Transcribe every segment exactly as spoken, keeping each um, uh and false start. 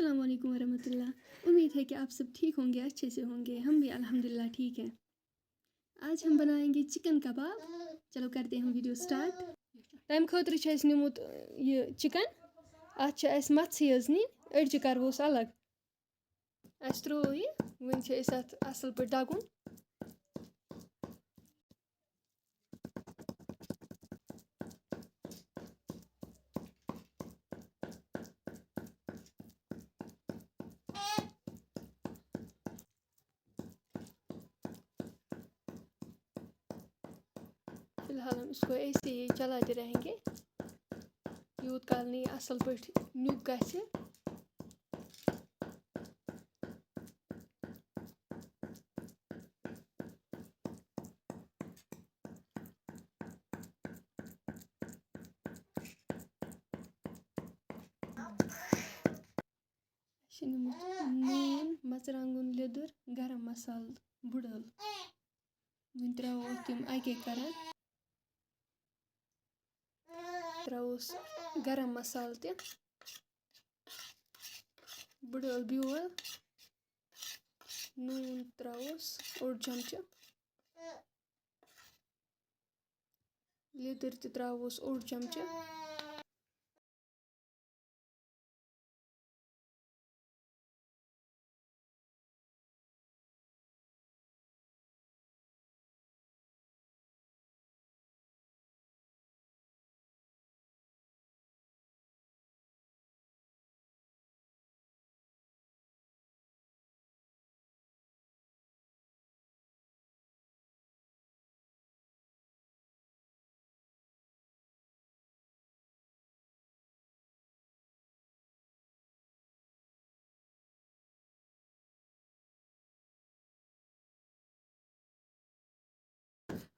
السلام علیکم ورحمۃ اللہ۔ امید ہے کہ آپ سب ٹھیک ہوں گے، اچھے سے ہوں گے۔ ہم بھی الحمدللہ ٹھیک ہیں۔ آج ہم بنائیں گے چکن کباب۔ چلو کرتے ہیں ہم ویڈیو سٹارٹ۔ تَمہِ خٲطرٕ چھُ اَسہِ نیوٗمُت، یہِ، چکن۔ اَتھ چھِ اَسہِ مَژھٕے یٲژ نِنۍ، أڈجہِ کَرہوس الگ۔ اَسہِ ترٛوو یہِ، وۄنۍ چھِ أسۍ اَتھ اَصٕل پٲٹھۍ دَگُن۔ فی الحال ہم اس کو ایسے ہی چلاتے رہیں گے، یوٗت کال نہٕ یہِ اَصٕل پٲٹھۍ نیُک گژھِ۔ اَسہِ چھِ نیُمُت نوٗن، مَرژٕوانٛگُن، لیٚدٕر، گرم مصالہٕ، بٕڑ ٲلہٕ۔ وۄنۍ ترٛاوو أسۍ تِم اَکے کران۔ ترٛاووس گرم مصالہٕ تہِ، بٕڑ ٲلہٕ بیول، نوٗن ترٛاووس اوٚڑ چمچہٕ، لیٚدٕر تہِ ترٛاووس اوٚڑ چمچہٕ۔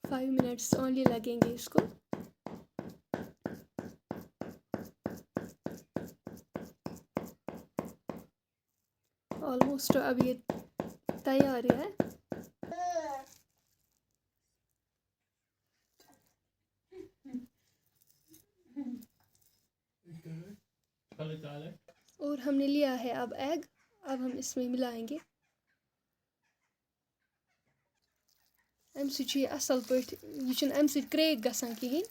فائیو منٹس اونلی لگیں گے اس کو۔ آلموسٹ اب یہ تیار ہے۔ اور ہم نے لیا ہے اب ایگ، اب ہم اس میں ملائیں گے۔ اَمہِ سۭتۍ چھُ یہِ اَصٕل پٲٹھۍ، یہِ چھُنہٕ اَمہِ سۭتۍ کرٛیک گژھان کِہیٖنۍ۔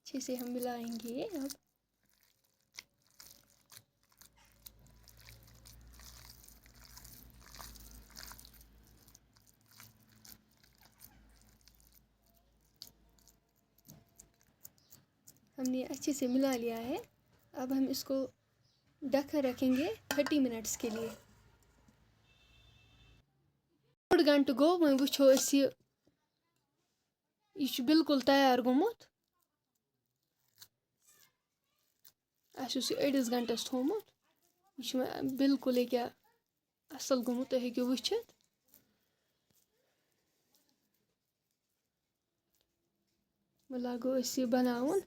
اچھے سے ہم ملائیں گے اب۔ ہم نے اچھے سے ملا لیا ہے۔ اب ہم اس کو ڈھکن رکھیں گے تھرٹی منٹس کے لیے۔ ڈوٚڈ گھنٹہٕ گوٚو، وۄنۍ وٕچھو أسۍ یہِ، یہِ چھُ بالکل تیار گوٚمُت۔ اَسہِ اوس یہِ أڑِس گھنٹَس تھوٚومُت۔ یہِ چھُ وۄنۍ بالکل ییٚکیٛاہ اَصٕل گوٚمُت، تُہۍ ہیٚکِو وٕچھِتھ۔ وۄنۍ لاگو أسۍ یہِ بَناوُن۔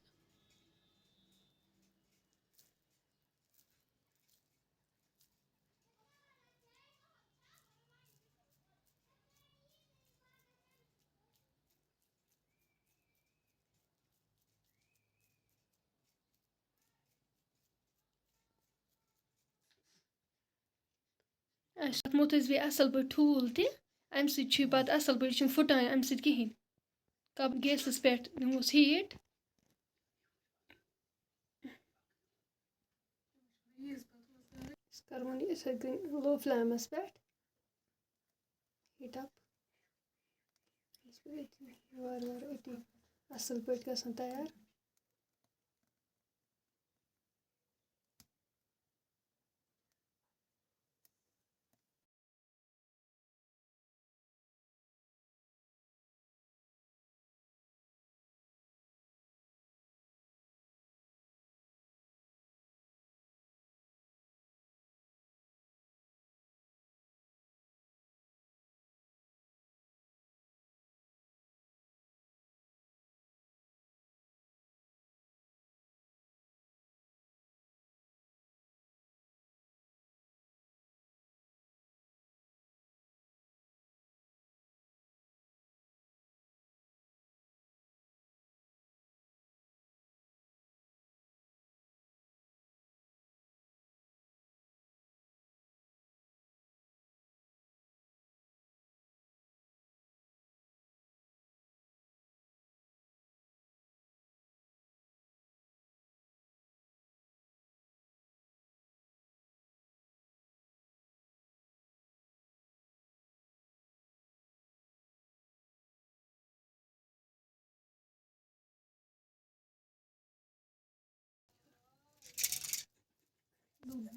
اَسہِ اَتھ موٚتھ اَسہِ بیٚیہِ اَصٕل پٲٹھۍ ٹھوٗل تہِ، اَمہِ سۭتۍ چھُ یہِ پَتہٕ اَصٕل پٲٹھۍ، یہِ چھُنہٕ پھُٹان اَمہِ سۭتۍ کِہیٖنۍ۔ کَپ گیسَس پٮ۪ٹھ دِموس ہیٖٹ۔ أسۍ کَرون یہِ یِتھَے کٔنۍ لو فلیمَس پٮ۪ٹھ۔ Heat up. یہِ چھُ أتی وارٕ وارٕ أتی اَصٕل پٲٹھۍ گژھان تیار۔ Same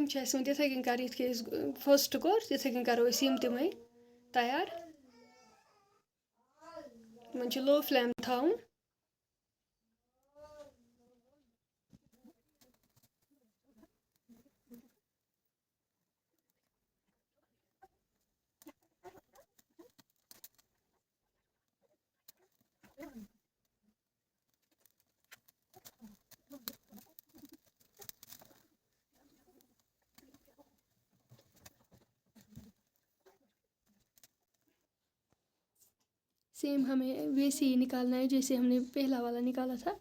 چھِ اَسہِ وۄنۍ تِتھَے کٔنۍ کَرٕنۍ، یِتھ کٔنۍ أسۍ first کوٚر، تِتھَے کٔنۍ کَرو أسۍ یِم تِمَے تیار۔ یِمَن چھِ low flame تھاوُن۔ सेम हमें वैसे ही निकालना है जैसे हमने पहला वाला निकाला था।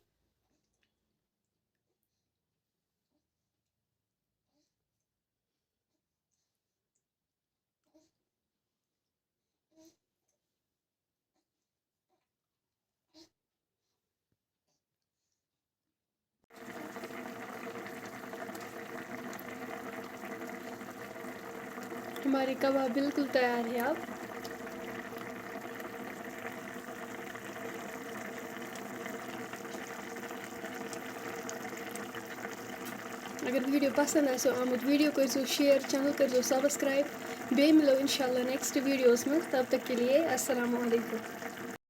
ہمارے کباب بالکل تیار ہے اب۔ اگر ویڈیو پسند آسیو آمُت، ویڈیو کٔرزیو share، channel کٔرزیو subscribe۔ بیٚیہِ مِلو انشاءاللہ next videos منٛز۔ تب تک کے لیے السلام علیکم۔